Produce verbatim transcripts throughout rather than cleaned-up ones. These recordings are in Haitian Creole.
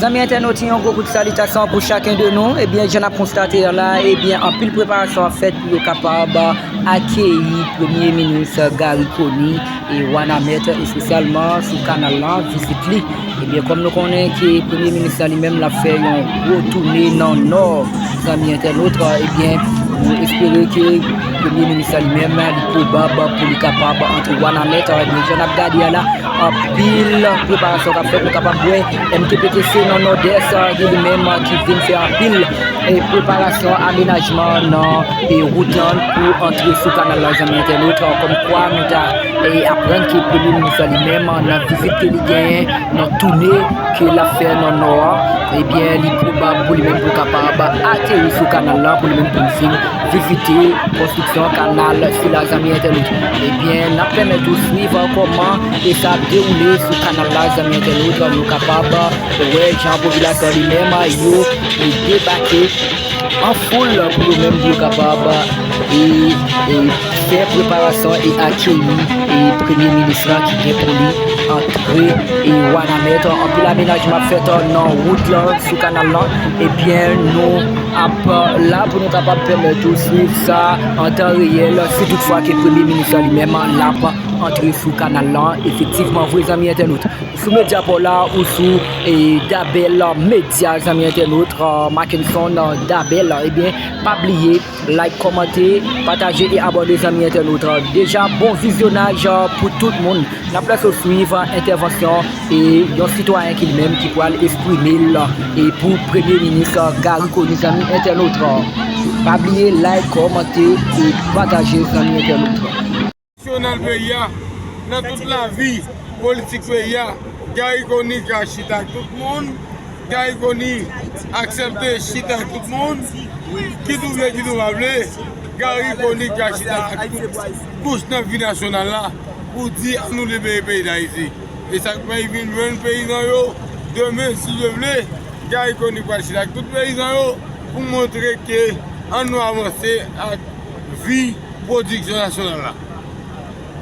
Zanmi entènot, yon gwo kout salitasyon pou chaken de nou. Ebyen, jan n ap konstate a la, ebyen, anpil preparasyon ap fèt pou yo kapab akeyi Premye Minis Garry Conille e Wanament, espesyalman sou kanal lan, vizit li. Ebyen, kòm nou konnen ke Premye Minis la li menm l ap fè yon gwo toune nan Nò, zanmi entènot, ebyen, nou espere ke Premye Minis la li menm li pwobab pou li kapab antre Wanament. Ebyen, jan n ap gade a la, anpil preparasyon k ap fèt, nou kapab wè M T P T C nan Nòdès, gen li menm ki vin fè anpil, e, preparasyon, amenajman nan, e, wout lan pou antre sou kanal la, zanmi entènot, kòmkwa nou ta, e, aprann ke Premye Minis la li menm, nan vizit ke li genyen, nan toune ke l ap fè nan Nò a, ebyen, li pwobab pou li menm pou kapab ateri sou kanal la, pou li menm pou l vin vizite konstriksyon kanal sila, zanmi entènot. Ebyen, n ap pèmèt ou swiv kòman e sa ap dewoule sou kanal la, zanmi entènot. Nou kapab wè jan popilasyon li menm yo debake an foul pou yo menm pou yo kapab e, e fè preparasyon e akeyi e Premye Minis lan ki gen pou li antre e Wanament. Anpil amenajman ap fèt nan wout lan sou kanal lan. Ebyen, nou ap la pou nou kapab pèmèt ou swiv sa an tan reyèl, si toutfwa ke Premye Minis lan li menm l ap antre sou kanal lan. Efektivman vre, zanmi entènot, sou Medyapò la ou sou, e, Dabèl Medya, zanmi entènot, Mackenson Dabèl, ebyen, pa bliye like, kòmante, pataje e abòne, zanmi entènot. Deja, bon vizyonaj pou tout moun. N ap lèse w swiv entèvansyon e yon sitwayen ki li menm ki pral eksprime l e pou Premye Minis Garry Conille, zanmi entènot. Pa bliye like, kòmante e pataje, zanmi entènot. Nasyonal peyi a, nan tout lavi politik peyi a, Garry Conille ka chita ak tout moun, Garry Conille aksepte chita ak tout moun, kit ou vle, kit ou pa vle, Garry Conille ka chita ak tout kouch nan vi nasyonal la pou di ann nou libere peyi Dayiti. E sa k fè li vin jwenn peyizan yo, demen, si Dye vle, Garry Conille pral chita ak tout peyizan yo pou montre ke ann nou avanse ak vi pwodiksyon nasyonal la.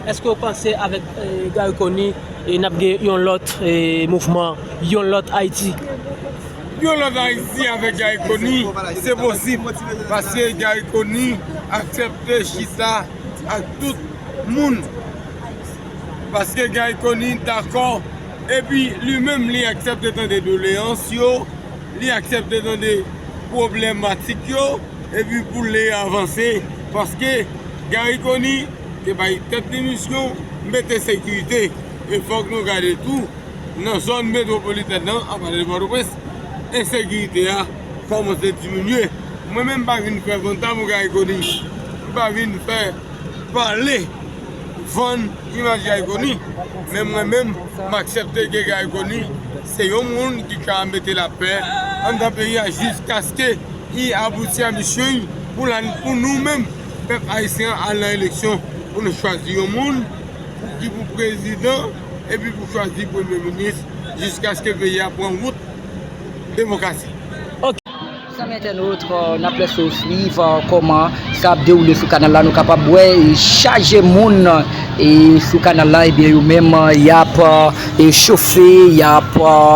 Èske w panse avèk, e, Garry Conille, e, n ap gen yon lòt, e, mouvman, yon lòt Ayiti? Yon lòt Ayiti avèk Garry Conille, se posib, paske Garry Conille aksepte chita ak tout moun, paske Garry Conille dakò, epi li menm li aksepte tande doleyans yo, li aksepte tande pwoblèmatik yo, epi pou l avanse, paske Garry Conille te bay tèt li misyon mete sekirite. E fòk nou gade tou, nan zòn metwopolitèn nan, apa de Pòtoprens, ensekirite a kòmanse diminye. Mwen menm, m pa vin fè vanta pou Garry Conille, m pa vin fè pale, vann imaj Garry Conille. Men mwen menm, m aksepte ke Garry Conille se yon moun ki ka mete lapè anndan peyi a jiskaske li abouti a misyon li pou l al, pou nou menm, pèp ayisyen an, al nan eleksyon pou nou chwazi yon moun pou ki pou prezidan epi pou chwazi premye minis jiskaske peyi a pran wout demokrasi. Zanmi entènot, n ap lèse w swiv kòman sa ap dewoule sou kanal la. Nou kapab wè e chaje moun e sou kanal la, ebyen, yo menm y ap e chofe, y ap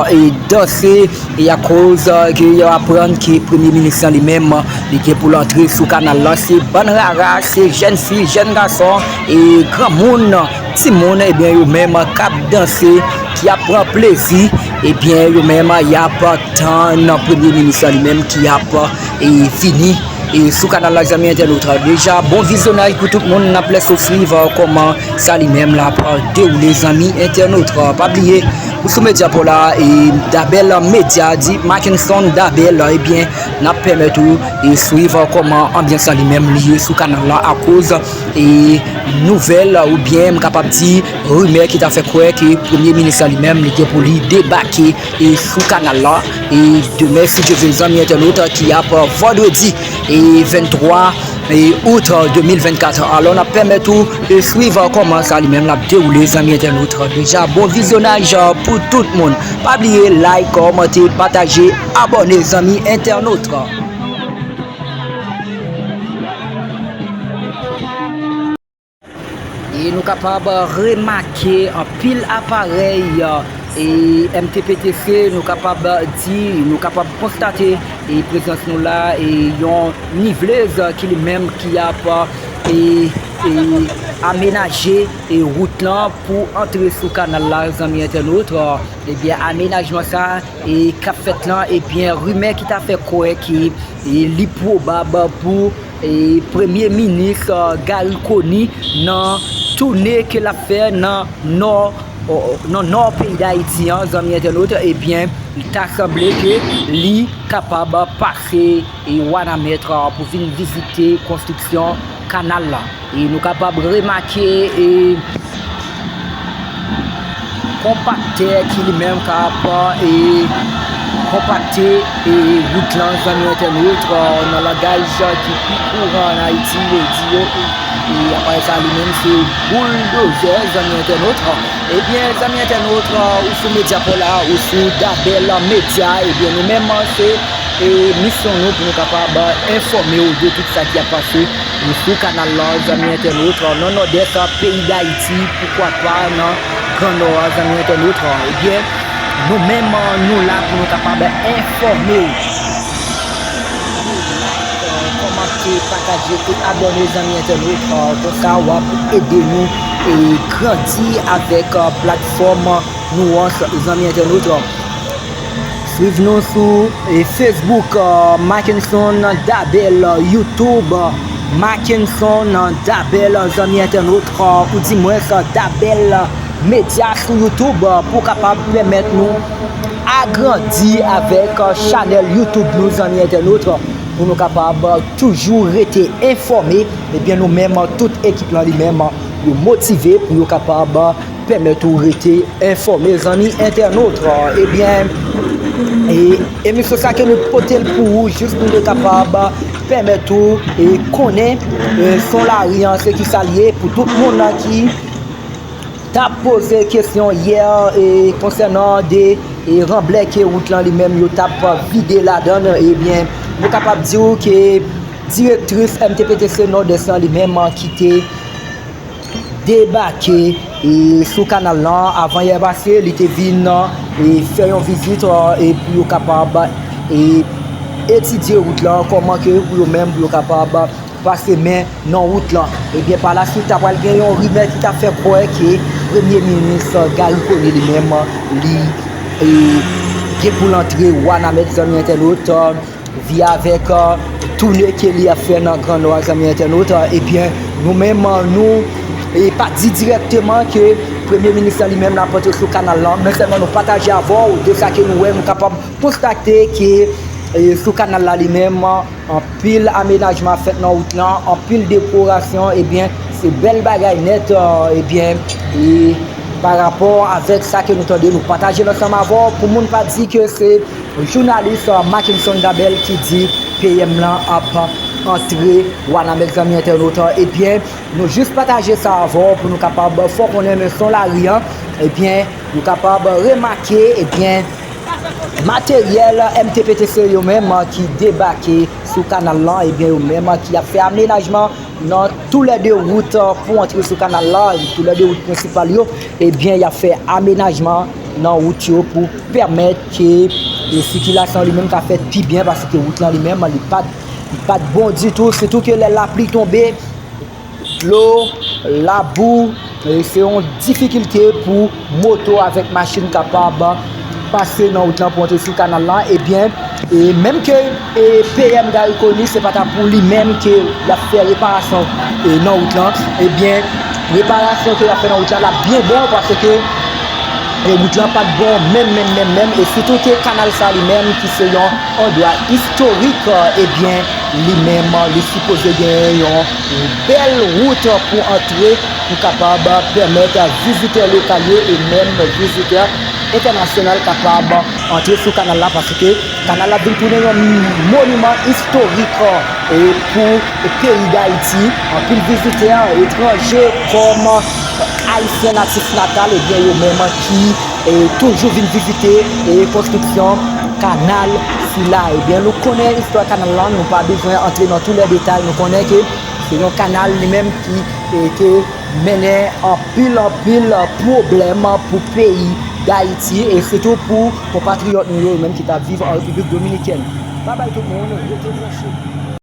e danse, e akoz ke yo aprann ke Premye Minis lan li menm li gen pou l antre sou kanal la. Se bann rara, se jèn fi, jèn gason, e granmoun, timoun, ebyen, yo menm k ap danse, ki ap pran plezi, ebyen, yo menm y ap tann Premye Minis lan li menm ki ap e vini e sou kanal la, zanmi entènot. Deja, bon vizyonaj pou tout moun, n ap lèse w swiv kòman sa li menm l ap dewoule, zanmi entènot. Pa bliye, ou sou Medyapò la, e Dabèl Medya di Mackenson Dabèl, ebyen, n ap pèmèt ou e swiv kòman anbyans lan li menm li ye sou kanal la, akoz e nouvèl oubyen m kapab di rimè ki ta fè kwè ke Premye Minis lan li menm li gen pou li debake e sou kanal la e demen, si Dye vle, zanmi entènot, ki ap vandredi e venntwa e out de mil vennkat. Alò, n ap pèmèt ou e swiv kòman sa li menm l ap dewoule, zanmi entènot. Deja, bon vizyonaj pou tout moun. Pa bliye like, kòmante, pataje, abòne, zanmi entènot. E nou kapab remake anpil aparèy, E M T P T C, nou kapab di, nou kapab konstate e prezans nou la, e yon nivelez ki li menm ki ap e, e amenaje e wout lan pou antre sou kanal la, zanmi entènot. Ebyen, amenajman sa e k ap fèt lan, ebyen, rimè ki ta fè kwè ke e li pwobab pou e premye minis Garry Conille nan toune ke l ap fè nan nò nan nò peyi Dayiti an, zanmi entènot, ebyen, ta sanble ke li kapab pase e Wanament pou vin vizite konstriksyon kanal la. E nou kapab remake e konpaktè ki li menm k ap e konpakte e wout lan, zanmi entènot, nan langaj ki pi kouran ann Ayiti, yo di yo. E apre sa, li menm se bouldozè, zanmi entènot. Ebyen, zanmi entènot, ou sou medya pa w la, ou sou Dabèl Medya, ebyen, nou menm, se e misyon nou pou nou kapab enfòme w de tout sa ki ap pase sou kanal lan, zanmi entènot, nan nòdès peyi Dayiti, poukwa pa nan Gran Nò a, zanmi entènot. Ebyen, nou menm, nou la pou nou kapab enfòme w. Kòmante, pataje e abòne, zanmi entènot. Konsa, w ap ede nou e grandi avèk platfòm Nuance, zanmi entènot. Swiv nou sou e Facebook, Mackenson Dabèl, YouTube, Mackenson Dabèl, zanmi entènot, ou di mwens Dabèl Medya sou YouTube, pou kapab pèmèt nou agrandi avèk chanèl YouTube nou, zanmi entènot, pou nou kapab toujou rete enfòme. Ebyen, nou menm, tout ekip lan li menm, yo motive pou yo kapab pèmèt ou rete enfòme, zanmi entènot. Ebyen, e emisyon sa ke nou pote l pou ou, jis pou nou kapab pèmèt ou e konnen e son lari an, se ki sa l ye, pou tout moun ki t ap poze kesyon yè e konsènan de e ranblè ke wout lan li menm yo t ap vide ladan l, ebyen, nou kapab di w ke direktris M T P T C Nòdès lan li menm ki te debake e sou kanal lan avan yè pase, li te vin e fè yon vizit e pou yo kapab e etidye wout lan, kòman ke pou yo menm pou yo kapab pase men nan wout lan. Ebyen, pa laswit, ta pral gen yon rimè ki ta fè kwè ke premye minis Garry Conille li menm, li e, gen pou l antre Wanament, zanmi entènot, via avèk toune ke li ap fè nan Gran Nò a, zanmi entènot. Ebyen, nou menm, nou e pa di dirèkteman ke premye minis lan li menm l ap antre sou kanal lan, men sèlman nou pataje avè w de sa ke nou wè, nou kapab konstate ke e, sou kanal la li menm, anpil amenajman ap fèt nan wout lan, anpil dekorasyon, ebyen, se bèl bagay nèt, ebyen, e pa rapò avèk sa ke nou tande, nou pataje l ansanm avè w, pou moun pa di ke se jounalis Mackenson Dabèl ki di P M lan ap antre Wanament, zanmi entènot. Ebyen, nou jis pataje sa avè w pou nou kapab fè w konnen, men son lari an, ebyen, nou kapab remake, ebyen, materyèl M T P T C yo menm ki debake sou kanal lan, ebyen, yo menm ki ap fè amenajman nan toulède wout pou antre sou kanal la, toulède wout prensipal yo, ebyen, y ap fè amenajman nan wout yo pou pèmèt ke e sikilasyon li menm ka fèt pi byen, paske wout lan li menm, li pa t, li pa t bon ditou, sitou ke lè lapli tonbe, dlo, labou, e se yon difikilte pou moto avèk machin kapab pase nan wout lan pou antre sou kanal lan, ebyen, e menm ke e P M Garry Conille, se pa ta pou li menm ke l ap fè reparasyon e nan wout lan, ebyen, reparasyon ke l ap fè nan wout lan, l ap byen bon, paske e wout lan pa t bon menm, menm, menm, menm, e sitou ke kanal sa li menm, ki se yon andwa istorik, ebyen, li menm, li sipoze genyen yon bèl wout pou antre, pou kapab pèmèt vizitè lokal yo e menm vizitè entènasyonal kapab antre sou kanal la, paske kanal la vin tounen yon moniman istorik e pou peyi Dayiti. Anpil vizitè etranje kòm Ayisyen natif natal, ebyen, yo menm ki e toujou vin vizite e konstriksyon kanal sila. Ebyen, nou konnen istwa kanal lan, nou pa bezwen antre nan tou lè detay. Nou konnen ke se yon kanal li menm ki e te mennen anpil, anpil pwoblèm pou peyi Dayiti, e sitou pou konpatriyòt nou yo menm ki t ap viv an Repiblik Dominikèn. Babay tout moun, rete branche.